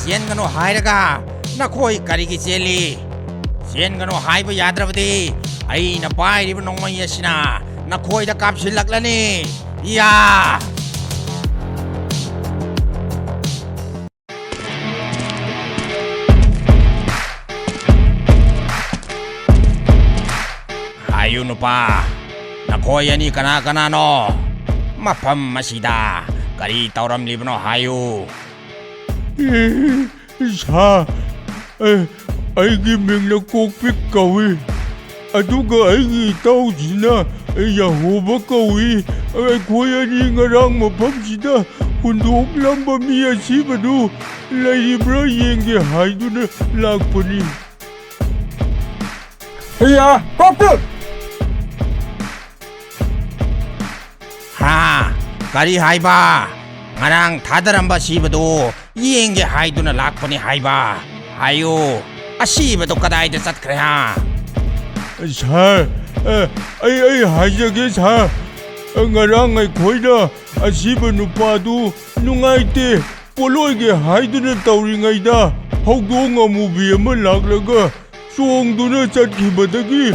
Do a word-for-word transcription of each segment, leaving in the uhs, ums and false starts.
ꯆꯦꯟꯒꯅꯨ ꯍꯥꯏꯔꯒ ꯅꯈꯣꯏ ꯀꯔꯤꯒꯤ ꯆꯦꯜꯂꯤ? ꯆꯦꯟꯒꯅꯨ ꯍꯥꯏꯕ ꯌꯥꯗ꯭ꯔꯕꯗꯤ ꯑꯩꯅ ꯄꯥꯏꯔꯤꯕ ꯅꯣꯡꯃꯩ ꯑꯁꯤꯅ ꯅꯈꯣꯏꯗ ꯀꯥꯞꯁꯤꯜꯂꯛꯂꯅꯤ꯫ ꯌꯥ! ꯍꯥꯏꯌꯨ ꯅꯨꯄꯥ, ꯅꯈꯣꯏ ꯑꯅꯤ ꯀꯅꯥ ꯀꯅꯥꯅꯣ? ꯃꯐꯝ ꯑꯁꯤꯗ ꯀꯔꯤ ꯇꯧꯔꯝꯂꯤꯕꯅꯣ ꯍꯥꯏꯌꯨ꯫ ꯑꯦ, ꯁꯥ, ꯑꯦ, ꯑꯩꯒꯤ ꯃꯤꯡꯅ ꯀꯣꯛꯄꯤꯛ ꯀꯧꯏ꯫ ꯑꯗꯨꯒ ꯑꯩꯒꯤ ꯏꯇꯥꯎꯁꯤꯅ ꯌꯥꯍꯣꯕ ꯀꯧꯏ꯫ ꯑꯩꯈꯣꯏ ꯑꯅꯤ ꯉꯔꯥꯡ ꯃꯐꯝꯁꯤꯗ ꯍꯨꯟꯗꯣꯛꯂꯝꯕ ꯃꯤ ꯑꯁꯤꯕꯗꯨ ꯂꯩꯔꯤꯕ꯭ꯔꯥ ꯌꯦꯡꯒꯦ ꯍꯥꯏꯗꯨꯅ ꯂꯥꯛꯄꯅꯤ꯫ ꯍꯩꯌꯥ, ꯀꯣꯛꯄꯤꯛ! ꯍꯥ? ꯀꯔꯤ ꯍꯥꯏꯕ? ꯉꯔꯥꯡ ꯊꯥꯗꯔꯝꯕ ꯑꯁꯤꯕꯗꯨ ꯌꯦꯡꯒꯦ ꯍꯥꯏꯗꯨꯅ ꯂꯥꯛꯄꯅꯤ ꯍꯥꯏꯕ꯫ ꯍꯥꯏꯌꯨ, ꯑꯁꯤꯕꯗꯨ ꯀꯗꯥꯏꯗ ꯆꯠꯈ꯭ꯔꯦ, ꯍꯥ? ꯁꯥꯔ, ꯑ, ꯑꯩ, ꯑꯩ ꯍꯥꯏꯖꯒꯦ, ꯁꯥꯔ꯫ ꯉꯔꯥꯡ ꯑꯩꯈꯣꯏꯅ ꯑꯁꯤꯕ ꯅꯨꯄꯥꯗꯨ ꯅꯨꯡꯉꯥꯏꯇꯦ, ꯄꯣꯠꯂꯣꯏꯒꯦ ꯍꯥꯏꯗꯨꯅ ꯇꯧꯔꯤꯉꯩꯗ ꯍꯧꯗꯣꯡ ꯑꯃꯨꯕꯤ ꯑꯃ ꯂꯥꯛꯂꯒ ꯆꯣꯡꯗꯨꯅ ꯆꯠꯈꯤꯕꯗꯒꯤ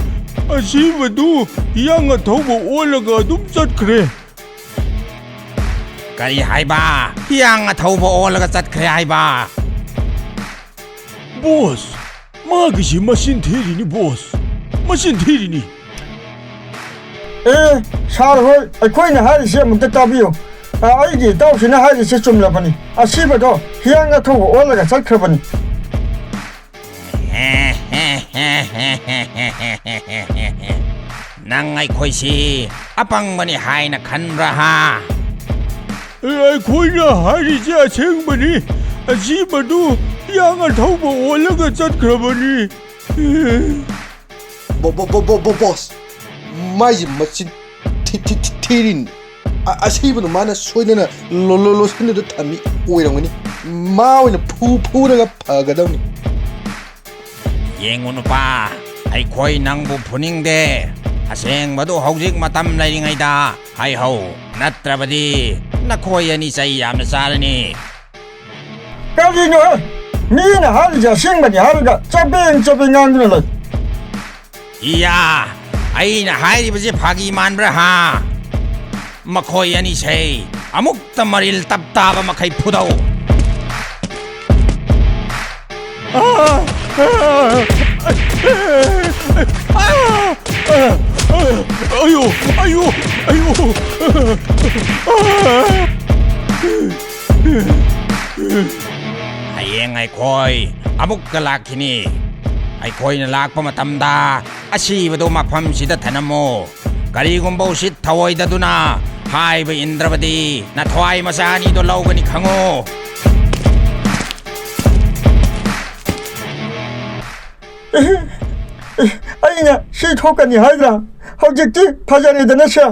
ꯑꯁꯤꯕꯗꯨ ꯍꯤꯌꯥꯡ ꯑꯊꯧꯕ ꯑꯣꯜꯂꯒ ꯑꯗꯨꯝ ꯆꯠꯈ꯭ꯔꯦ꯫ ꯀꯔꯤ ꯍꯥꯏꯕ? ꯍꯤꯌꯥꯡ ꯑꯊꯧꯕ ꯑꯣꯜꯂꯒ ꯆꯠꯈ꯭ꯔꯦ ꯍꯥꯏꯕ? ꯕꯣꯁ, ꯃꯥꯒꯤꯁꯤ ꯃꯆꯤꯟ ꯊꯤꯔꯤꯅꯤ, ꯕꯣꯁ꯫ ꯃꯆꯤꯟ ꯊꯤꯔꯤꯅꯤ꯫ ꯑꯦ, ꯁꯥꯔ ꯍꯣꯏ, ꯑꯩꯈꯣꯏꯅ ꯍꯥꯏꯔꯤꯁꯦ ꯑꯃꯨꯛꯇ ꯇꯥꯕꯤꯌꯨ꯫ ꯑ, ꯑꯩꯒꯤ ꯏꯇꯥꯎꯁꯤꯅ ꯍꯥꯏꯔꯤꯁꯦ ꯆꯨꯝꯂꯕꯅꯤ꯫ ꯑꯁꯤꯕꯗꯣ ꯍꯤꯌꯥꯡ ꯑꯊꯧꯕ ꯑꯣꯜꯂꯒ ꯆꯠꯈ꯭ꯔꯕꯅꯤ꯫ ꯅꯪ ꯑꯩꯈꯣꯏꯁꯤ ꯑꯄꯪꯕꯅꯤ ꯍꯥꯏꯅ ꯈꯟꯕ꯭ꯔꯥ, ꯍꯥ? ꯑꯦ, ꯑꯩꯈꯣꯏꯅ ꯍꯥꯏꯔꯤꯁꯦ ꯑꯁꯦꯡꯕꯅꯤ꯫ ꯑꯁꯤꯕꯗꯨ ꯍꯤꯌꯥꯡ ꯑꯊꯧꯕ ꯑꯣꯜꯂꯒ ꯆꯠꯈ꯭ꯔꯕꯅꯤ꯫ ꯑꯦ꯫ ꯕꯣ-, ꯕꯣ-, ꯕꯣ-, ꯕꯣ-, ꯕꯣ-, ꯕꯣꯁ, ꯃꯥꯏꯁꯦ ꯃꯆꯤꯟ ꯊꯤ-, ꯊꯤ-, ꯊꯤ-, ꯊꯤꯔꯤꯅꯤ꯫ ꯑ-, ꯑꯁꯤꯕꯗꯣ ꯃꯥꯅ ꯁꯣꯏꯗꯅ ꯂꯣ-, ꯂꯣ-, ꯂꯣꯠꯁꯤꯟꯗꯨꯅ ꯊꯝꯃꯤ ꯑꯣꯏꯔꯝꯒꯅꯤ꯫ ꯃꯥ ꯑꯣꯏꯅ ꯐꯨ-, ꯐꯨꯔꯒ ꯐꯒꯗꯕꯅꯤ꯫ ꯌꯦꯡꯉꯨ ꯅꯨꯄꯥ, ꯑꯩꯈꯣꯏ ꯅꯪꯕꯨ ꯐꯨꯅꯤꯡꯗꯦ꯫ ꯑꯁꯦꯡꯕꯗꯨ ꯍꯧꯖꯤꯛ ꯃꯇꯝ ꯂꯩꯔꯤꯉꯩꯗ ꯍꯥꯏꯍꯧ, ꯅꯠꯇ꯭ꯔꯕꯗꯤ ꯅꯈꯣꯏ ꯑꯅꯤ ꯆꯩ ꯌꯥꯝꯅ ꯆꯥꯔꯅꯤ꯫ ꯀꯔꯤꯅꯣ? ꯃꯤꯅ ꯍꯥꯏꯔꯤꯁꯦ ꯑꯁꯦꯡꯕꯅꯤ ꯍꯥꯏꯔꯒ ꯆꯕꯦꯡ ꯆꯕꯦꯡ ꯉꯥꯡꯗꯨꯅ ꯂꯩ꯫ ꯏꯌꯥ! ꯑꯩꯅ ꯍꯥꯏꯔꯤꯕꯁꯦ ꯐꯥꯒꯤ ꯃꯥꯟꯕ꯭ꯔꯥ ꯍꯥ? ꯃꯈꯣꯏ ꯑꯅꯤꯁꯦ ꯑꯃꯨꯛꯇ ꯃꯔꯤꯜ ꯇꯞ ꯇꯥꯕ ꯃꯈꯩ ꯐꯨꯗꯧ꯫ ꯑꯌꯣ! ꯑꯌꯣ! ꯑꯌꯣ! ꯍꯌꯦꯡ ꯑꯩꯈꯣꯏ ꯑꯃꯨꯛꯀ ꯂꯥꯛꯈꯤꯅꯤ꯫ ꯑꯩꯈꯣꯏꯅ ꯂꯥꯛꯄ ꯃꯇꯝꯗ ꯑꯁꯤꯕꯗꯨ ꯃꯐꯝꯁꯤꯗ ꯊꯅꯝꯃꯨ꯫ ꯀꯔꯤꯒꯨꯝꯕ ꯎꯁꯤꯠ ꯊꯑꯣꯏꯗꯗꯨꯅ ꯍꯥꯏꯕ ꯏꯟꯗ꯭ꯔꯕꯗꯤ ꯅꯊ꯭ꯋꯥꯏ ꯃꯆꯥ ꯑꯅꯤꯗꯣ ꯂꯧꯒꯅꯤ ꯈꯪꯉꯨ꯫ ꯑꯩꯅ ꯁꯤ ꯊꯣꯛꯀꯅꯤ ꯍꯥꯏꯗ꯭ꯔꯥ? ꯍꯧꯖꯤꯛꯇꯤ ꯐꯖꯔꯦꯗꯅ ꯁꯦ꯫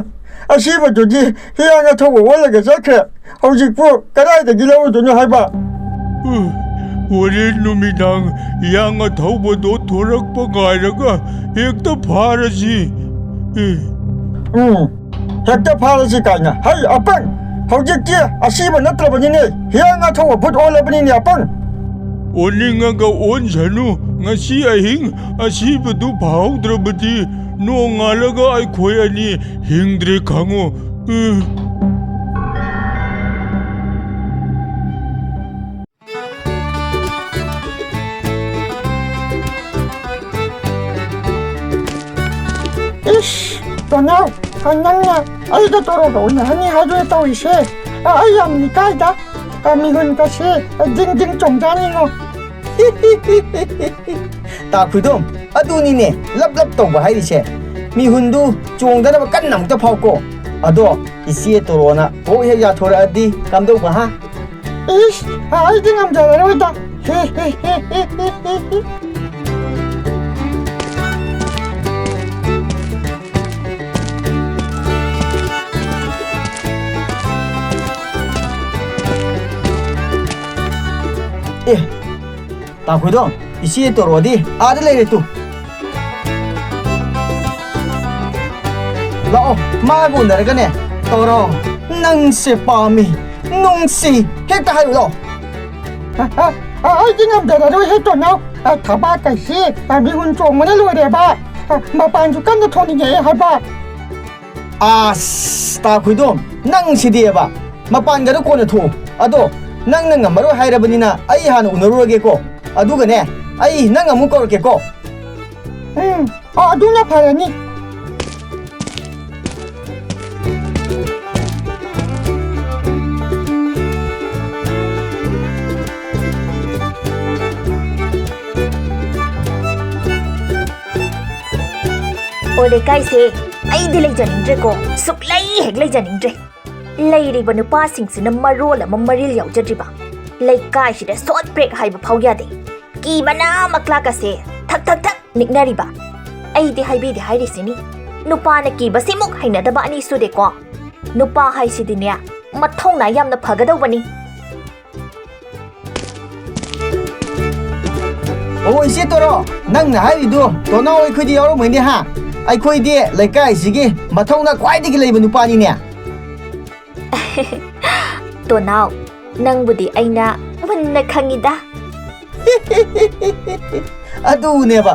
ꯑꯁꯤꯕꯗꯨꯗꯤ ꯍꯤꯌꯥꯡ ꯑꯊꯧꯕ ꯑꯣꯜꯂꯒ ꯆꯠꯈ꯭ꯔꯦ꯫ ꯍꯧꯖꯤꯛꯄꯨ ꯀꯗꯥꯏꯗꯒꯤ ꯂꯧꯔꯨꯗꯣꯏꯅꯣ ꯍꯥꯏꯕ? ꯍꯣꯔꯦꯟ ꯅꯨꯃꯤꯗꯥꯡ ꯍꯤꯌꯥꯡ ꯑꯊꯧꯕꯗꯣ ꯊꯣꯔꯛꯄ ꯉꯥꯏꯔꯒ ꯍꯦꯛꯇ ꯐꯥꯔꯁꯤ꯫ ꯎꯝ, ꯍꯦꯛꯇ ꯐꯥꯔꯁꯤ ꯀꯥꯏꯅ꯫ ꯍꯩ ꯑꯄꯪ! ꯍꯧꯖꯤꯛꯇꯤ ꯑꯁꯤꯕ ꯅꯠꯇ꯭ꯔꯕꯅꯤꯅꯦ, ꯍꯤꯌꯥꯡ ꯑꯊꯧꯕ ꯚꯨꯠ ꯑꯣꯜꯂꯕꯅꯤꯅꯦ ꯑꯄꯪ! ꯑꯣꯟꯅꯤꯡꯉꯒ ꯑꯣꯟꯁꯅꯨ, ꯉꯁꯤ ꯑꯍꯤꯡ ꯑꯁꯤꯕꯗꯨ ꯐꯥꯍꯧꯗ꯭ꯔꯕꯗꯤ ꯅꯣꯡꯉꯥꯜꯂꯒ ꯑꯩꯈꯣꯏ ꯑꯅꯤ ꯍꯤꯡꯗ꯭ꯔꯦ ꯈꯪꯉꯨ꯫ ꯎꯝ꯫ ꯏꯁ, ꯇꯣꯅꯥꯎ, ꯅꯪꯅ ꯑꯩꯒ ꯇꯣꯔꯣꯗ ꯑꯣꯏꯅ ꯍꯅꯤ ꯍꯥꯏꯗꯨꯅ ꯇꯧꯔꯤꯁꯦ꯫ ꯑ, ꯑꯩ ꯌꯥꯝ ꯏꯀꯥꯏꯗ꯫ ꯑ, ꯃꯤꯍꯨꯟꯒꯁꯦ ꯗꯤꯡ ꯗꯤꯡ ꯆꯣꯡꯖꯥꯅꯤꯉꯣ꯫ ꯇꯥ ꯈꯨꯏꯗꯣꯝ, ꯑꯗꯨꯅꯤꯅꯦ ꯂꯞ ꯂꯞ ꯇꯧꯕ ꯍꯥꯏꯔꯤꯁꯦ꯫ ꯃꯤꯍꯨꯟꯗꯨ ꯆꯣꯡꯗꯅꯕ ꯀꯟꯅ ꯑꯃꯨꯛꯇ ꯐꯥꯎꯀꯣ꯫ ꯑꯗꯣ ꯏꯆꯦ ꯇꯣꯔꯣꯅ ꯀꯣꯛ ꯍꯦꯛ ꯌꯥꯊꯣꯔꯛꯑꯗꯤ ꯀꯝꯗꯧꯕ, ꯍꯥ? ꯏꯁ, ꯑꯩꯗꯤ ꯉꯝꯖꯔꯔꯣꯏꯗ꯫ ꯑꯦ, ꯇꯥꯡꯈꯨꯜꯗꯣ, ꯏꯆꯦ ꯇꯣꯔꯣꯗꯤ ꯑꯥꯗ ꯂꯩꯔꯦ ꯇꯨ꯫ ꯂꯥꯛꯑꯣ, ꯃꯥꯒ ꯎꯅꯔꯒꯅꯦ, ꯇꯣꯔꯣ, ꯅꯪꯁꯦ ꯄꯥꯝꯃꯤ, ꯅꯨꯡꯁꯤ, ꯍꯦꯛꯇ ꯍꯥꯏꯌꯨ ꯂꯥꯛꯑꯣ꯫ ꯑ, ꯑ, ꯑ, ꯑꯩꯗꯤ ꯉꯝꯖꯔꯔꯣꯏꯍꯦ, ꯇꯣꯅꯥꯎ꯫ ꯑ, ꯊꯕꯥꯛ ꯀꯩꯁꯤ, ꯑ, ꯃꯤꯍꯨꯟ ꯆꯣꯡꯕꯅ ꯂꯣꯏꯔꯦꯕ꯫ ꯑ, ꯃꯄꯥꯟꯁꯨ ꯀꯟꯅ ꯊꯣꯛꯅꯤꯡꯉꯛꯑꯦ ꯍꯥꯏꯕ꯫ ꯑꯁ, ꯇꯥ ꯈꯣꯏꯗꯣꯝ, ꯅꯪ ꯁꯤꯗꯤꯕ꯫ ꯃꯄꯥꯟꯒꯗꯣ ꯀꯣꯟꯅ ꯊꯣꯛꯎ꯫ ꯑꯗꯣ, ꯅꯪꯅ ꯉꯝꯃꯔꯣꯏ ꯍꯥꯏꯔꯕꯅꯤꯅ, ꯑꯩ ꯍꯥꯟꯅ ꯎꯅꯔꯨꯔꯒꯦꯀꯣ꯫ ꯑꯗꯨꯒꯅꯦ, ꯑꯩ ꯅꯪ ꯑꯃꯨꯛ ꯀꯧꯔꯛꯀꯦꯀꯣ꯫ ꯎꯝ, ꯑ, ꯑꯗꯨꯅ ꯐꯔꯅꯤ꯫ ꯑꯣ, ꯂꯩꯀꯥꯏꯁꯦ ꯑꯩꯗꯤ ꯂꯩꯖꯅꯤꯡꯗ꯭ꯔꯦꯀꯣ, ꯁꯨꯛꯂꯩ ꯍꯦꯛ ꯂꯩꯖꯅꯤꯡꯗ꯭ꯔꯦ꯫ ꯂꯩꯔꯤꯕ ꯅꯨꯄꯥꯁꯤꯡꯁꯤꯅ ꯃꯔꯣꯜ ꯑꯃ ꯃꯔꯤꯜ ꯌꯥꯎꯖꯗ꯭ꯔꯤꯕ꯫ ꯂꯩꯀꯥꯏꯁꯤꯗ ꯁꯣꯔꯠ ꯕ꯭ꯔꯦꯛ ꯍꯥꯏꯕ ꯐꯥꯎ ꯌꯥꯗꯦ꯫ ꯀꯤꯕꯅ ꯃꯀ꯭ꯂꯥꯛꯀꯁꯦ ꯊꯛ ꯊꯛ ꯊꯛ ꯅꯤꯛꯅꯔꯤꯕ꯫ ꯑꯩꯗꯤ ꯍꯥꯏꯕꯤꯗꯦ ꯍꯥꯏꯔꯤꯁꯤꯅꯤ, ꯅꯨꯄꯥꯅ ꯀꯤꯕꯁꯤꯃꯨꯛ ꯍꯩꯅꯗꯕ ꯑꯅꯤ ꯁꯨꯗꯦꯀꯣ꯫ ꯅꯨꯄꯥ ꯍꯥꯏꯁꯤꯗꯤꯅꯦ, ꯃꯊꯧꯅꯥ ꯌꯥꯝꯅ ꯐꯒꯗꯧꯕꯅꯤ꯫ ꯑꯣ, ꯏꯆꯦ ꯇꯣꯔꯣ, ꯅꯪꯅ ꯍꯥꯏꯔꯤꯗꯨ ꯇꯣꯅꯥꯎ ꯑꯩꯈꯣꯏꯗꯤ ꯌꯥꯎꯔꯝꯃꯣꯏꯅꯦ ꯍꯥ? ꯑꯩꯈꯣꯏꯗꯤ ꯂꯩꯀꯥꯏꯁꯤꯒꯤ ꯃꯊꯧꯅꯥ ꯈ꯭ꯋꯥꯏꯗꯒꯤ ꯂꯩꯕ ꯅꯨꯄꯥꯅꯤꯅꯦ꯫ ꯇꯣꯅꯥꯎ, ꯅꯪꯕꯨꯗꯤ ꯑꯩꯅ ꯃꯨꯟꯅ ꯈꯪꯉꯤꯗ꯫ ꯑꯗꯨꯅꯦꯕ꯫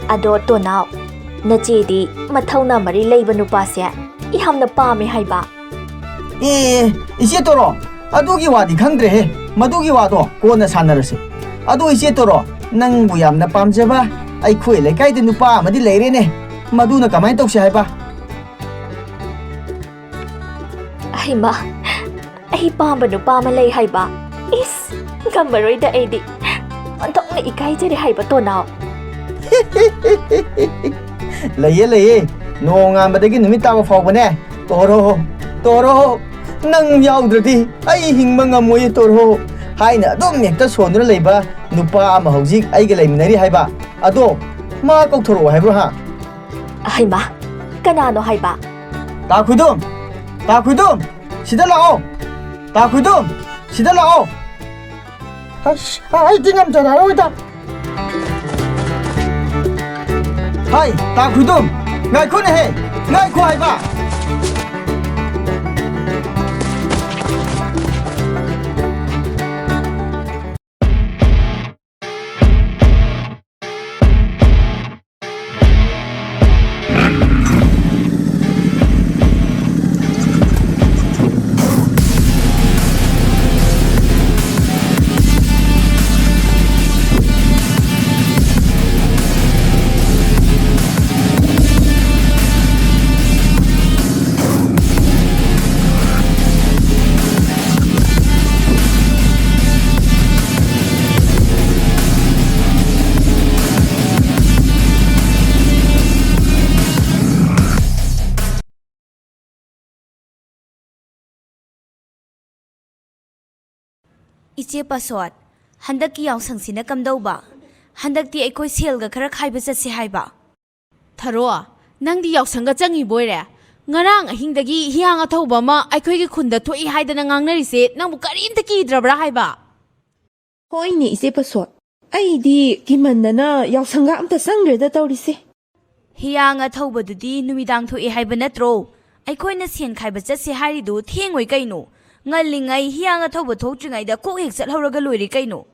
ꯑꯗꯣ ꯇꯣꯅꯥꯎ, ꯅꯆꯦꯗꯤ ꯃꯊꯧꯅꯥ ꯃꯔꯤ ꯂꯩꯕ ꯅꯨꯄꯥꯁꯦ ꯌꯥꯝꯅ ꯄꯥꯝꯃꯦ ꯍꯥꯏꯕ꯫ ꯑꯦ, ꯏꯆꯦ ꯇꯣꯔꯣ, ꯑꯗꯨꯒꯤ ꯋꯥꯗꯤ ꯈꯪꯗ꯭ꯔꯦꯍꯦ꯫ ꯃꯗꯨꯒꯤ ꯋꯥꯗꯣ ꯀꯣꯟꯅ ꯁꯥꯟꯅꯔꯁꯤ꯫ ꯑꯗꯣ ꯏꯆꯦ ꯇꯣꯔꯣ, ꯅꯪꯕꯨ ꯌꯥꯝꯅ ꯄꯥꯝꯖꯕ ꯑꯩꯈꯣꯏ ꯂꯩꯀꯥꯏꯗ ꯅꯨꯄꯥ ꯑꯃꯗꯤ ꯂꯩꯔꯦꯅꯦ꯫ ꯃꯗꯨꯅ ꯀꯃꯥꯏꯅ ꯇꯧꯁꯤ ꯍꯥꯏꯕ? ꯍꯩꯃꯥ, ꯑꯩ ꯄꯥꯝꯕ ꯅꯨꯄꯥ ꯑꯃ ꯂꯩ ꯍꯥꯏꯕ? ꯏꯁ, ꯉꯝꯃꯔꯣꯏꯗ ꯑꯩꯗꯤ꯫ ꯑꯣꯟꯊꯣꯛꯅ ꯏꯀꯥꯏꯖꯔꯦ ꯍꯥꯏꯕ, ꯇꯣꯅꯥꯎ꯫ ꯂꯩꯌꯦ, ꯂꯩꯌꯦ꯫ ꯅꯣꯡꯉꯥꯟꯕꯗꯒꯤ ꯅꯨꯃꯤꯠ ꯇꯥꯕ ꯐꯥꯎꯕꯅꯦ꯫ ꯇꯣꯔꯣ, ꯇꯣꯔꯣ, ꯅꯪ ꯌꯥꯎꯗ꯭ꯔꯗꯤ ꯑꯩ ꯍꯤꯡꯕ ꯉꯝꯃꯣꯏꯌꯦ, ꯇꯣꯔꯣ꯫ ꯍꯥꯏꯅ ꯑꯗꯨꯝ ꯍꯦꯛꯇ ꯁꯣꯟꯗꯨꯅ ꯂꯩꯕ ꯅꯨꯄꯥ ꯑꯃ ꯍꯧꯖꯤꯛ ꯑꯩꯒ ꯂꯩꯃꯤꯟꯅꯔꯤ ꯍꯥꯏꯕ꯫ ꯑꯗꯣ ꯃꯥ ꯀꯧꯊꯣꯔꯛꯑꯣ ꯍꯥꯏꯕ꯭ꯔꯣ, ꯍꯥ? ꯍꯩꯃꯥ, ꯀꯅꯥꯅꯣ ꯍꯥꯏꯕ? ꯇꯥ ꯈꯨꯏꯗꯨꯝ! ꯇꯥ ꯈꯨꯏꯗꯨꯝ! ꯁꯤꯗ ꯂꯥꯛꯑꯣ! ꯇꯥ ꯈꯨꯏꯗꯨꯝ! ꯁꯤꯗ ꯂꯥꯛꯑꯣ! ꯑꯁ, ꯑꯩꯗꯤ ꯉꯝꯖꯔꯔꯣꯏꯗ꯫ ꯍꯥꯏ, ꯇꯥ ꯈꯨꯏꯗꯨꯝ! ꯉꯥꯏꯈꯣꯅꯦꯍꯦ! ꯉꯥꯏꯈꯣ ꯍꯥꯏꯕ! ꯏꯆꯦ ꯄꯥꯁꯣꯠ, ꯍꯟꯗꯛꯀꯤ ꯌꯥꯎꯁꯪꯁꯤꯅ ꯀꯝꯗꯧꯕ? ꯍꯟꯗꯛꯇꯤ ꯑꯩꯈꯣꯏ ꯁꯦꯜꯒ ꯈꯔ ꯈꯥꯏꯕ ꯆꯠꯁꯦ ꯍꯥꯏꯕ꯫ ꯊꯔꯣ, ꯅꯪꯗꯤ ꯌꯥꯎꯁꯪꯒ ꯆꯪꯉꯤꯕꯣꯏꯔꯦ? ꯉꯔꯥꯡ ꯑꯍꯤꯡꯗꯒꯤ ꯍꯤꯌꯥꯡ ꯑꯊꯧꯕ ꯑꯃ ꯑꯩꯈꯣꯏꯒꯤ ꯈꯨꯟꯗ ꯊꯣꯛꯏ ꯍꯥꯏꯗꯅ ꯉꯥꯡꯅꯔꯤꯁꯦ ꯅꯪꯕꯨ ꯀꯔꯤꯝꯇ ꯀꯤꯗ꯭ꯔꯕ꯭ꯔꯥ ꯍꯥꯏꯕ? ꯍꯣꯏꯅꯦ, ꯏꯆꯦ ꯄꯥꯁꯣꯠ꯫ ꯑꯩꯗꯤ ꯀꯤꯃꯟꯗꯅ ꯌꯥꯎꯁꯪꯒ ꯑꯝꯇ ꯆꯪꯗ꯭ꯔꯦꯗ ꯇꯧꯔꯤꯁꯦ꯫ ꯍꯤꯌꯥꯡ ꯑꯊꯧꯕꯗꯨꯗꯤ ꯅꯨꯃꯤꯗꯥꯡ ꯊꯣꯛꯑꯦ ꯍꯥꯏꯕ ꯅꯠꯇ꯭ꯔꯣ? ꯑꯩꯈꯣꯏꯅ ꯁꯦꯟ ꯈꯥꯏꯕ ꯆꯠꯁꯦ ꯍꯥꯏꯔꯤꯗꯨ ꯊꯦꯡꯉꯣꯏ ꯀꯩꯅꯣ? ꯉꯜꯂꯤꯉꯩ ꯍꯤꯌꯥꯡ ꯑꯊꯧꯕ ꯊꯣꯛꯇ꯭ꯔꯤꯉꯩꯗ ꯀꯣꯛ ꯍꯦꯛ ꯆꯠꯍꯧꯔꯒ ꯂꯣꯏꯔꯦ ꯀꯩꯅꯣ?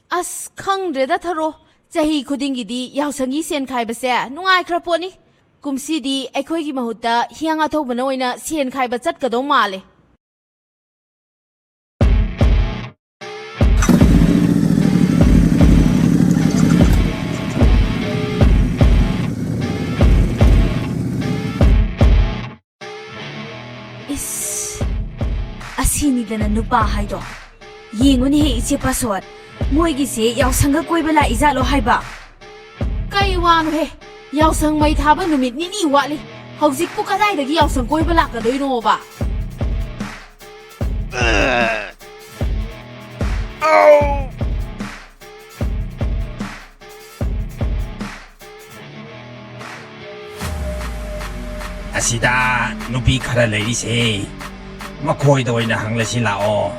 ꯑꯁ, ꯈꯪꯗ꯭ꯔꯦꯗ ꯊꯔꯣ꯫ ꯆꯍꯤ ꯈꯨꯗꯤꯡꯒꯤꯗꯤ ꯌꯥꯎꯁꯪꯒꯤ ꯁꯦꯟ ꯈꯥꯏꯕꯁꯦ ꯅꯨꯡꯉꯥꯏꯈ꯭ꯔ ꯄꯣꯠꯅꯤ꯫ ꯀꯨꯝꯁꯤꯗꯤ ꯑꯩꯈꯣꯏꯒꯤ ꯃꯍꯨꯠꯇ ꯍꯤꯌꯥꯡ ꯑꯊꯧꯕꯅ ꯑꯣꯏꯅ ꯁꯦꯟ ꯈꯥꯏꯕ ꯆꯠꯀꯗꯧ ꯃꯥꯜꯂꯦ꯫ ꯏꯁ, ꯑꯁꯤꯅꯤꯗꯅ ꯅꯨꯄꯥ ꯍꯥꯏꯗꯣ꯫ ꯌꯦꯡꯉꯨꯅꯦꯍꯦ, ꯏꯆꯦ ꯄꯥꯁꯣꯠ, ꯃꯣꯏꯒꯤꯁꯦ ꯌꯥꯎꯁꯪꯒ ꯀꯣꯏꯕ ꯂꯥꯛꯏꯖꯥꯠꯂꯣ ꯍꯥꯏꯕ? ꯀꯩ ꯋꯥꯅꯣꯍꯦ? ꯌꯥꯎꯁꯪ ꯃꯩ ꯊꯥꯕ ꯅꯨꯃꯤꯠ ꯅꯤꯅꯤ ꯋꯥꯠꯂꯤ꯫ ꯍꯧꯖꯤꯛꯄꯨ ꯀꯗꯥꯏꯗꯒꯤ ꯌꯥꯎꯁꯪ ꯀꯣꯏꯕ ꯂꯥꯛꯀꯗꯣꯏꯅꯣꯕ? ꯑꯁꯤꯗ ꯅꯨꯄꯤ ꯈꯔ ꯂꯩꯔꯤꯁꯦ, ꯃꯈꯣꯏꯗ ꯑꯣꯏꯅ ꯍꯪꯂꯁꯤ ꯂꯥꯛꯑꯣ꯫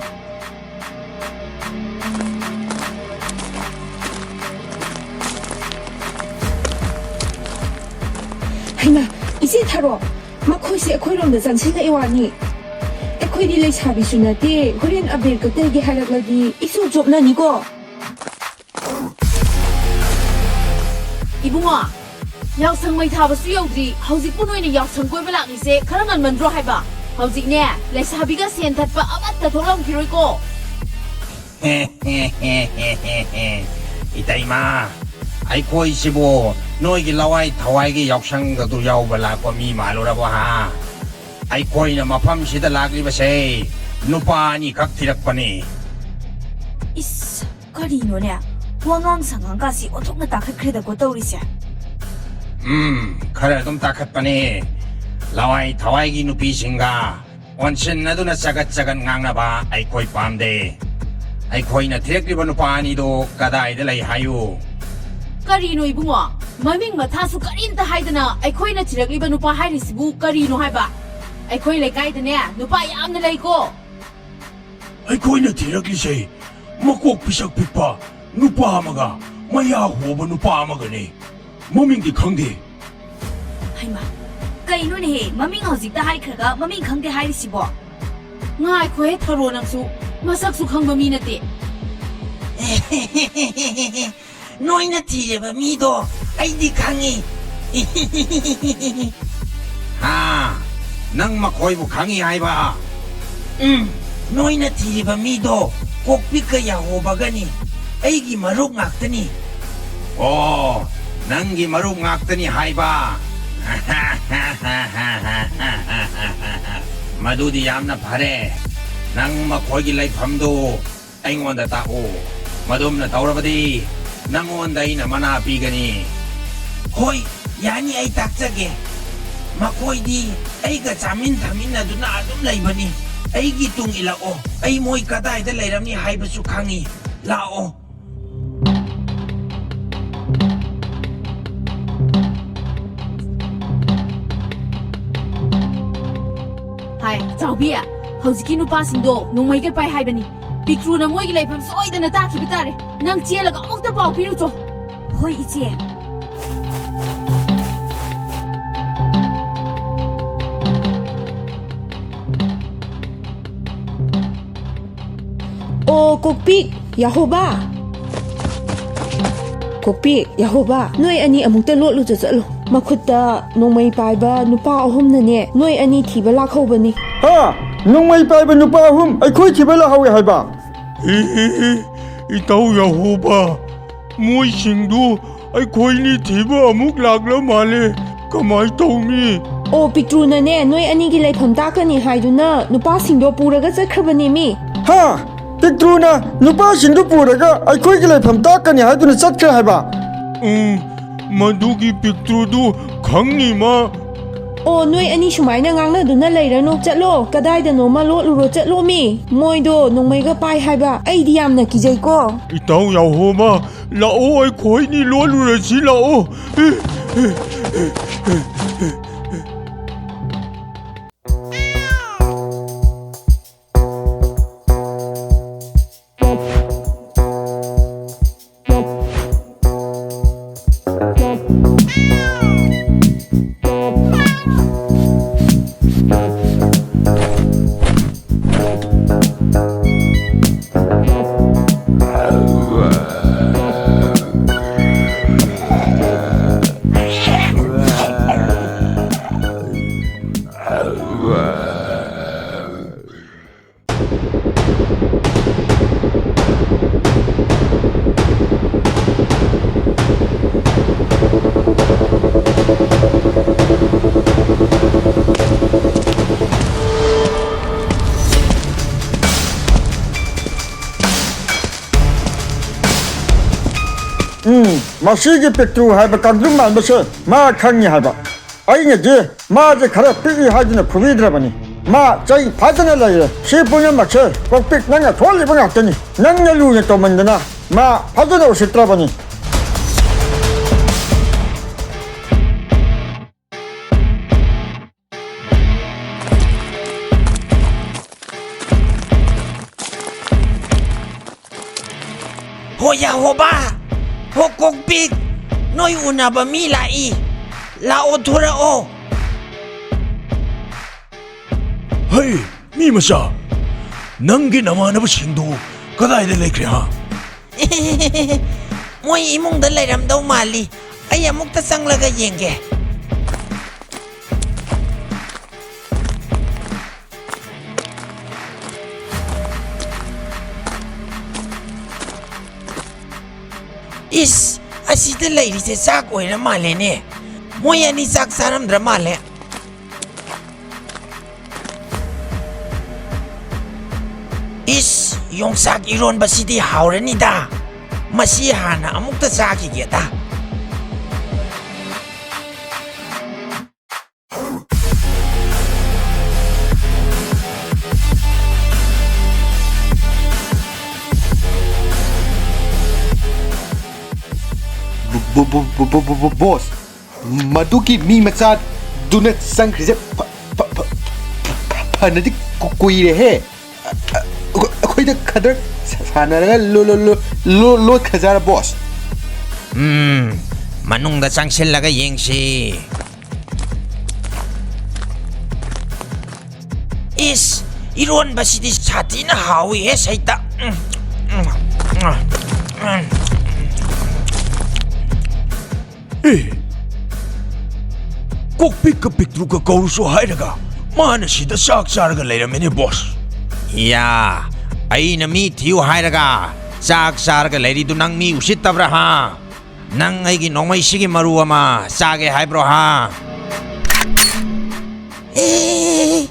ꯍꯩꯃꯥ, ꯏꯆꯦ ꯊꯔꯣ, ꯃꯈꯣꯏꯁꯦ ꯑꯩꯈꯣꯏꯔꯣꯝꯗ ꯆꯪꯁꯤꯜꯂꯛꯏ ꯋꯥꯅꯤ꯫ ꯑꯩꯈꯣꯏꯗꯤ ꯂꯩꯁꯥꯕꯤꯁꯨ ꯅꯠꯇꯦ, ꯍꯣꯔꯦꯟ ꯑꯕꯦꯔ ꯀꯛꯇꯒꯦ ꯍꯥꯏꯔꯛꯂꯗꯤ ꯏꯆꯣꯞ ꯆꯣꯞꯅꯅꯤꯀꯣ꯫ ꯏꯕꯨꯡꯉꯣ, ꯌꯥꯎꯁꯪ ꯃꯩ ꯊꯥꯕꯁꯨ ꯌꯧꯗ꯭ꯔꯤ, ꯍꯧꯖꯤꯛꯄꯨ ꯅꯣꯏꯅ ꯌꯥꯎꯁꯪ ꯀꯣꯏꯕ ꯂꯥꯛꯂꯤꯁꯦ ꯈꯔ ꯉꯟꯃꯟꯗ꯭ꯔꯣ ꯍꯥꯏꯕ? ꯍꯧꯖꯤꯛꯅꯦ, ꯂꯩꯁꯥꯕꯤꯒ ꯁꯦꯟ ꯊꯠꯄ ꯑꯃꯠꯇ ꯊꯣꯛꯂꯝꯈꯤꯔꯣꯏꯀꯣ꯫ ꯏꯇꯩꯃ, ꯑꯩꯈꯣꯏꯁꯤꯕꯨ ꯅꯣꯏꯒꯤ ꯂꯋꯥꯏ ꯊꯋꯥꯏꯒꯤ ꯌꯥꯎꯁꯪꯒꯗꯨ ꯌꯥꯎꯕ ꯂꯥꯛꯄ ꯃꯤ ꯃꯥꯜꯂꯨꯔꯕ ꯍꯥ? ꯑꯩꯈꯣꯏꯅ ꯃꯐꯝꯁꯤꯗ ꯂꯥꯛꯂꯤꯕꯁꯦ ꯅꯨꯄꯥ ꯑꯅꯤꯈꯛ ꯊꯤꯔꯛꯄꯅꯤ꯫ ꯏꯁ, ꯀꯔꯤꯅꯣꯅꯦ? ꯋꯥꯉꯥꯡ ꯁꯉꯥꯡꯒꯁꯤ ꯑꯣꯟꯊꯣꯛꯅ ꯇꯥꯈꯠꯈ꯭ꯔꯦꯗꯀꯣ ꯇꯧꯔꯤꯁꯦ꯫ ꯎꯝ, ꯈꯔ ꯑꯗꯨꯝ ꯇꯥꯈꯠꯄꯅꯦ꯫ ꯂꯋꯥꯏ ꯊꯋꯥꯏꯒꯤ ꯅꯨꯄꯤꯁꯤꯡꯒ ꯑꯣꯟꯁꯤꯟꯅꯗꯨꯅ ꯆꯒꯠ ꯆꯒꯠ ꯉꯥꯡꯅꯕ ꯑꯩꯈꯣꯏ ꯄꯥꯝꯗꯦ꯫ ꯑꯩꯈꯣꯏꯅ ꯊꯤꯔꯛꯂꯤꯕ ꯅꯨꯄꯥ ꯑꯅꯤꯗꯣ ꯀꯗꯥꯏꯗ ꯂꯩ ꯍꯥꯏꯌꯨ꯫ ꯀꯔꯤꯅꯣ ꯏꯕꯨꯡꯉꯣ? ꯃꯃꯤꯡ ꯃꯊꯥꯁꯨ ꯀꯔꯤꯝꯇ ꯍꯥꯏꯗꯅ ꯑꯩꯈꯣꯏꯅ ꯊꯤꯔꯛꯂꯤꯕ ꯅꯨꯄꯥ ꯍꯥꯏꯔꯤꯁꯤꯕꯨ ꯀꯔꯤꯅꯣ ꯍꯥꯏꯕ? ꯑꯩꯈꯣꯏ ꯂꯩꯀꯥꯏꯗꯅꯦ ꯅꯨꯄꯥ ꯌꯥꯝꯅ ꯂꯩꯀꯣ꯫ ꯑꯩꯈꯣꯏꯅ ꯊꯤꯔꯛꯂꯤꯁꯦ ꯃꯀꯣꯛ ꯄꯤꯁꯛ ꯄꯤꯛꯄ ꯅꯨꯄꯥ ꯑꯃꯒ ꯃꯌꯥ ꯍꯣꯕ ꯅꯨꯄꯥ ꯑꯃꯒꯅꯦ꯫ ꯃꯃꯤꯡꯗꯤ ꯈꯪꯗꯦ꯫ ꯍꯩꯃꯥ, ꯀꯩꯅꯣꯅꯦꯍꯦ, ꯃꯃꯤꯡ ꯍꯧꯖꯤꯛꯇ ꯍꯥꯏꯈ꯭ꯔꯒ ꯃꯃꯤꯡ ꯈꯪꯗꯦ ꯍꯥꯏꯔꯤꯁꯤꯕꯣ? ꯉꯥꯏꯈꯣꯍꯦ ꯊꯔꯣ, ꯅꯪꯁꯨ ꯃꯁꯛꯁꯨ ꯈꯪꯕ ꯃꯤ ꯅꯠꯇꯦ꯫ ꯅꯣꯏꯅ ꯊꯤꯔꯤꯕ ꯃꯤꯗꯣ ꯑꯩꯗꯤ ꯈꯪꯉꯤ꯫ ꯍꯥ? ꯅꯪ ꯃꯈꯣꯏꯕꯨ ꯈꯪꯉꯤ ꯍꯥꯏꯕ? ꯎꯝ, ꯅꯣꯏꯅ ꯊꯤꯔꯤꯕ ꯃꯤꯗꯣ ꯀꯣꯛꯄꯤꯛꯀ ꯌꯥꯍꯣꯕꯒꯅꯤ꯫ ꯑꯩꯒꯤ ꯃꯔꯨꯞ ꯉꯥꯛꯇꯅꯤ꯫ ꯑꯣ, ꯅꯪꯒꯤ ꯃꯔꯨꯞ ꯉꯥꯛꯇꯅꯤ ꯍꯥꯏꯕ? ꯃꯗꯨꯗꯤ ꯌꯥꯝꯅ ꯐꯔꯦ꯫ ꯅꯪ ꯃꯈꯣꯏꯒꯤ ꯂꯩꯐꯝꯗꯨ ꯑꯩꯉꯣꯟꯗ ꯇꯥꯛꯎ꯫ ꯃꯗꯨꯝꯅ ꯇꯧꯔꯕꯗꯤ ꯅꯪꯉꯣꯟꯗ ꯑꯩꯅ ꯃꯅꯥ ꯄꯤꯒꯅꯤ꯫ ꯍꯣꯏ, ꯌꯥꯅꯤ, ꯑꯩ ꯇꯥꯛꯆꯒꯦ꯫ ꯃꯈꯣꯏꯗꯤ ꯑꯩꯒ ꯆꯥꯃꯤꯟ ꯊꯛꯃꯤꯟꯅꯗꯨꯅ ꯑꯗꯨꯝ ꯂꯩꯕꯅꯤ꯫ ꯑꯩꯒꯤ ꯇꯨꯡ ꯏꯜꯂꯛꯑꯣ꯫ ꯑꯩ ꯃꯣꯏ ꯀꯗꯥꯏꯗ ꯂꯩꯔꯝꯅꯤ ꯍꯥꯏꯕꯁꯨ ꯈꯪꯉꯤ꯫ ꯂꯥꯛꯑꯣ꯫ ꯍꯥꯏ, ꯆꯥꯎꯕꯤ, ꯍꯧꯖꯤꯛꯀꯤ ꯅꯨꯄꯥꯁꯤꯡꯗꯣ ꯅꯣꯡꯃꯩꯒ ꯄꯥꯏ ꯍꯥꯏꯕꯅꯤ꯫ ꯄꯤꯛꯇ꯭ꯔꯨꯅ ꯃꯣꯏꯒꯤ ꯂꯩꯐꯝ ꯁꯣꯏꯗꯅ ꯇꯥꯛꯈꯤꯕ ꯇꯥꯔꯦ꯫ ꯅꯪ ꯆꯦꯜꯂꯒ ꯑꯃꯨꯛꯇ ꯄꯥꯎ ꯄꯤꯔꯨꯆꯣ꯫ ꯍꯣꯏ, ꯏꯆꯦ꯫ ꯑꯣ, ꯀꯣꯛꯄꯤꯛ, ꯌꯥꯍꯣꯕꯥ꯫ ꯀꯣꯛꯄꯤꯛ, ꯌꯥꯍꯣꯕꯥ, ꯅꯣꯏ ꯑꯅꯤ ꯑꯃꯨꯛꯇ ꯂꯣꯠꯂꯨꯆꯣ ꯆꯠꯂꯨ꯫ ꯃꯈꯨꯠꯇ ꯅꯣꯡꯃꯩ ꯄꯥꯏꯕ ꯅꯨꯄꯥ ꯑꯍꯨꯝꯅꯅꯦ, ꯅꯣꯏ ꯑꯅꯤ ꯊꯤꯕ ꯂꯥꯛꯍꯧꯕꯅꯤ꯫ ꯍꯥ? ꯅꯣꯡꯃꯩ ꯄꯥꯏꯕ ꯅꯨꯄꯥ ꯑꯍꯨꯝ ꯑꯩꯈꯣꯏ ꯊꯤꯕ ꯂꯥꯛꯍꯧꯋꯦ ꯍꯥꯏꯕ? ꯑꯦ, ꯏꯇꯥꯎ ꯌꯥꯍꯣꯕꯥ, ꯃꯣꯏꯁꯤꯡꯗꯨ ꯑꯩꯈꯣꯏꯅꯤ ꯊꯤꯕ ꯑꯃꯨꯛ ꯂꯥꯛꯂ ꯃꯥꯜꯂꯦ꯫ ꯀꯃꯥꯏ ꯇꯧꯅꯤ? ꯑꯣ, ꯄꯤꯛꯇ꯭ꯔꯨꯅꯅꯦ, ꯅꯣꯏ ꯑꯅꯤꯒꯤ ꯂꯩꯐꯝ ꯇꯥꯛꯀꯅꯤ ꯍꯥꯏꯗꯨꯅ ꯅꯨꯄꯥꯁꯤꯡꯗꯣ ꯄꯨꯔꯒ ꯆꯠꯈ꯭ꯔꯕꯅꯦꯃꯤ꯫ ꯍꯥ? ꯄꯤꯛꯇ꯭ꯔꯨꯅ ꯅꯨꯄꯥꯁꯤꯡꯗꯨ ꯄꯨꯔꯒ ꯑꯩꯈꯣꯏꯒꯤ ꯂꯩꯐꯝ ꯇꯥꯛꯀꯅꯤ ꯍꯥꯏꯗꯨꯅ ꯆꯠꯈ꯭ꯔꯦ ꯍꯥꯏꯕ? ꯎꯝ, ꯃꯗꯨꯒꯤ ꯄꯤꯛꯇ꯭ꯔꯨꯗꯨ ꯈꯪꯅꯤ ꯃꯥ꯫ ꯑꯣ, ꯅꯣꯏ ꯑꯅꯤ ꯁꯨꯃꯥꯏꯅ ꯉꯥꯡꯅꯗꯨꯅ ꯂꯩꯔꯅꯨ꯫ ꯆꯠꯂꯣ, ꯀꯗꯥꯏꯗꯅꯣꯃ ꯂꯣꯠꯂꯨꯔꯣ꯫ ꯆꯠꯂꯣꯃꯤ꯫ ꯃꯣꯏꯗꯣ ꯅꯣꯡꯃꯩꯒ ꯄꯥꯏ ꯍꯥꯏꯕ꯫ ꯑꯩꯗꯤ ꯌꯥꯝꯅ ꯀꯤꯖꯩꯀꯣ꯫ ꯏꯇꯥꯎ ꯌꯥꯍꯣꯕ, ꯂꯥꯛꯑꯣ, ꯑꯩꯈꯣꯏꯅꯤ ꯂꯣꯠꯂꯨꯔꯁꯤ, ꯂꯥꯛꯑꯣ꯫ ꯎꯝ, ꯃꯁꯤꯒꯤ ꯄꯤꯛꯇ꯭ꯔꯨ ꯍꯥꯏꯕ ꯀꯥꯡꯗ꯭ꯔꯨꯝ ꯃꯥꯟꯕꯁꯦ ꯃꯥ ꯈꯪꯉꯤ ꯍꯥꯏꯕ꯫ ꯑꯩꯅꯗꯤ ꯃꯥꯁꯦ ꯈꯔ ꯄꯤꯛꯏ ꯍꯥꯏꯗꯨꯅ ꯐꯨꯕꯤꯗ꯭ꯔꯕꯅꯤ꯫ ꯃꯥ ꯆꯩ ꯐꯥꯗꯅ ꯂꯩꯔꯦ꯫ ꯁꯤ ꯄꯨꯝꯅꯃꯛꯁꯦ ꯀꯣꯛꯄꯤꯛ ꯅꯪꯅ ꯊꯣꯛꯍꯜꯂꯤꯕ ꯉꯥꯛꯇꯅꯤ꯫ ꯅꯪꯅ ꯂꯨꯅ ꯇꯧꯃꯟꯗꯅ ꯃꯥ ꯐꯖꯅ ꯎꯁꯤꯠꯇ꯭ꯔꯕꯅꯤ꯫ ꯍꯣ ꯌꯥꯍꯣꯕ! ꯍꯣ ꯀꯣꯛꯄꯤꯛ! ꯅꯣꯏ ꯎꯅꯕ ꯃꯤ ꯂꯥꯛꯏ꯫ ꯂꯥꯛꯑꯣ, ꯊꯣꯔꯛꯑꯣ꯫ ꯍꯩ, ꯃꯤ ꯃꯆꯥ! ꯅꯪꯒꯤ ꯅꯃꯥꯟꯅꯕꯁꯤꯡꯗꯨ ꯀꯗꯥꯏꯗ ꯂꯩꯈ꯭ꯔꯦ, ꯍꯥ? ꯃꯣꯏ ꯏꯃꯨꯡꯗ ꯂꯩꯔꯝꯗꯧ ꯃꯥꯜꯂꯤ꯫ ꯑꯩ ꯑꯃꯨꯛꯇ ꯆꯪꯂꯒ ꯌꯦꯡꯒꯦ꯫ ꯏꯁ, ꯑꯁꯤꯗ ꯂꯩꯔꯤꯁꯦ ꯆꯥꯛ ꯑꯣꯏꯔ ꯃꯥꯜꯂꯦꯅꯦ꯫ ꯃꯣꯏ ꯑꯅꯤ ꯆꯥꯛ ꯆꯥꯔꯝꯗ꯭ꯔ ꯃꯥꯜꯂꯦ꯫ ꯏꯁ, ꯌꯣꯡꯆꯥꯛ ꯏꯔꯣꯟꯕꯁꯤꯗꯤ ꯍꯥꯎꯔꯅꯤꯗ꯫ ꯃꯁꯤ ꯍꯥꯟꯅ ꯑꯃꯨꯛꯇ ꯆꯥꯈꯤꯒꯦꯗ꯫ ꯕꯣ-, ꯕꯣ-, ꯕꯣ-, ꯕꯣ-, ꯕꯣꯁ, ꯃꯗꯨꯒꯤ ꯃꯤ ꯃꯆꯥꯗꯨꯅ ꯆꯪꯈ꯭ꯔꯤꯁꯦ ꯐ-, ꯐ-, ꯐ-, ꯐ-, ꯐ-, ꯐꯅꯗꯤ ꯀꯨ-, ꯀꯨꯏꯔꯦꯍꯦ꯫ ꯑ-, ꯑ-, ꯑꯩꯈꯣꯏꯗ ꯈꯗꯔ ꯁꯥ-, ꯁꯥꯟꯅꯔꯒ ꯂꯣ-, ꯂꯣ-, ꯂꯣ-, ꯂꯣ-, ꯂꯣꯠꯈ꯭ꯔꯖꯥꯔ, ꯕꯣꯁ? ꯎꯝ, ꯃꯅꯨꯡꯗ ꯆꯪꯁꯤꯜꯂꯒ ꯌꯦꯡꯁꯤ꯫ ꯏꯁ, ꯏꯔꯣꯟꯕꯁꯤꯗꯤ ꯁꯥꯊꯤꯅ ꯍꯥꯎꯏꯍꯦ, ꯁꯩꯇ꯫ ꯎꯝ, ꯎꯝ, ꯎꯝ, ꯎꯝ꯫ ꯑꯦ, ꯀꯣꯛꯄꯤꯛꯀ ꯄꯤꯛꯇ꯭ꯔꯨꯀ ꯀꯧꯔꯨꯁꯨ ꯍꯥꯏꯔꯒ ꯃꯥꯅ ꯁꯤꯗ ꯆꯥꯛ ꯆꯥꯔꯒ ꯂꯩꯔꯝꯃꯦꯅꯦ, ꯕꯣꯁ꯫ ꯌꯥ, ꯑꯩꯅ ꯃꯤ ꯊꯤꯌꯨ ꯍꯥꯏꯔꯒ ꯆꯥꯛ ꯆꯥꯔꯒ ꯂꯩꯔꯤꯗꯨ ꯅꯪ ꯃꯤ ꯎꯁꯤꯠꯇꯕ꯭ꯔꯥ, ꯍꯥ? ꯅꯪ ꯑꯩꯒꯤ ꯅꯣꯡꯃꯩꯁꯤꯒꯤ ꯃꯔꯨ ꯑꯃ ꯆꯥꯒꯦ ꯍꯥꯏꯕ꯭ꯔꯣ, ꯍꯥ? ꯑꯦ,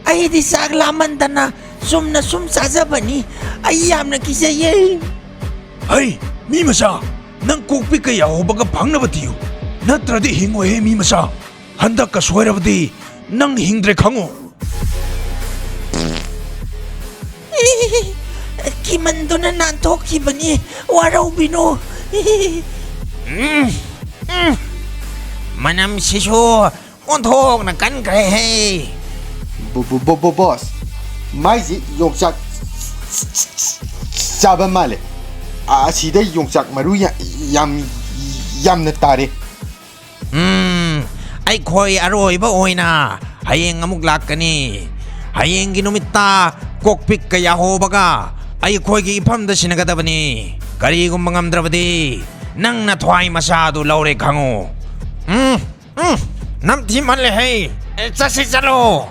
ꯑꯩꯗꯤ ꯆꯥꯛ ꯂꯥꯝꯃꯟꯗꯅ ꯆꯨꯝꯅ ꯁꯨꯝ ꯆꯥꯖꯕꯅꯤ꯫ ꯑꯩ ꯌꯥꯝꯅ ꯀꯤꯖꯩꯌꯦ꯫ ꯍꯩ, ꯃꯤ ꯃꯆꯥ, ꯅꯪ ꯀꯣꯛꯄꯤꯛꯀ ꯌꯥꯍꯧꯕꯒ ꯐꯪꯅꯕ ꯊꯤꯌꯨ, ꯅꯠꯇ꯭ꯔꯗꯤ ꯍꯤꯡꯉꯣꯏꯍꯦ, ꯃꯤ ꯃꯆꯥ꯫ ꯍꯟꯗꯛꯀ ꯁꯣꯏꯔꯕꯗꯤ ꯅꯪ ꯍꯤꯡꯗ꯭ꯔꯦ, ꯈꯪꯉꯨ꯫ ꯀꯤꯃꯟꯗꯨꯅ ꯅꯥꯟꯊꯣꯛꯈꯤꯕꯅꯤ, ꯋꯥꯔꯧꯕꯤꯅꯨ꯫ ꯎꯝ, ꯎꯝ꯫ ꯃꯅꯝꯁꯤꯁꯨ ꯑꯣꯟꯊꯣꯛꯅ ꯀꯟꯈ꯭ꯔꯦꯍꯦ꯫ ꯕꯣ-, ꯕꯣ-, ꯕꯣ-, ꯕꯣ-, ꯕꯣꯁ, ꯃꯥꯏꯁꯤ ꯌꯣꯡꯆꯥꯛ ꯆꯥꯕ ꯃꯥꯜꯂꯦ꯫ ꯑꯁꯤꯗ ꯌꯣꯡꯆꯥꯛ ꯃꯔꯨ ꯌꯥ-, ꯌꯥꯝ, ꯌꯥꯝꯅ ꯇꯥꯔꯦ꯫ ꯎꯝ, ꯑꯩꯈꯣꯏ ꯑꯔꯣꯏꯕ ꯑꯣꯏꯅ ꯍꯌꯦꯡ ꯑꯃꯨꯛ ꯂꯥꯛꯀꯅꯤ꯫ ꯍꯌꯦꯡꯒꯤ ꯅꯨꯃꯤꯠꯇ ꯀꯣꯛꯄꯤꯛꯀ ꯌꯥꯍꯣꯕꯒ ꯑꯩꯈꯣꯏꯒꯤ ꯏꯐꯝꯗ ꯁꯤꯟꯅꯒꯗꯕꯅꯤ꯫ ꯀꯔꯤꯒꯨꯝꯕ ꯉꯝꯗ꯭ꯔꯕꯗꯤ ꯅꯪꯅ ꯊ꯭ꯋꯥꯏ ꯃꯆꯥꯗꯨ ꯂꯧꯔꯦ ꯈꯪꯉꯨ꯫ ꯎꯝ, ꯎꯝ, ꯅꯝꯊꯤꯃꯜꯂꯦꯍꯦ꯫ ꯑꯦ, ꯆꯠꯁꯤ ꯆꯠꯂꯣ꯫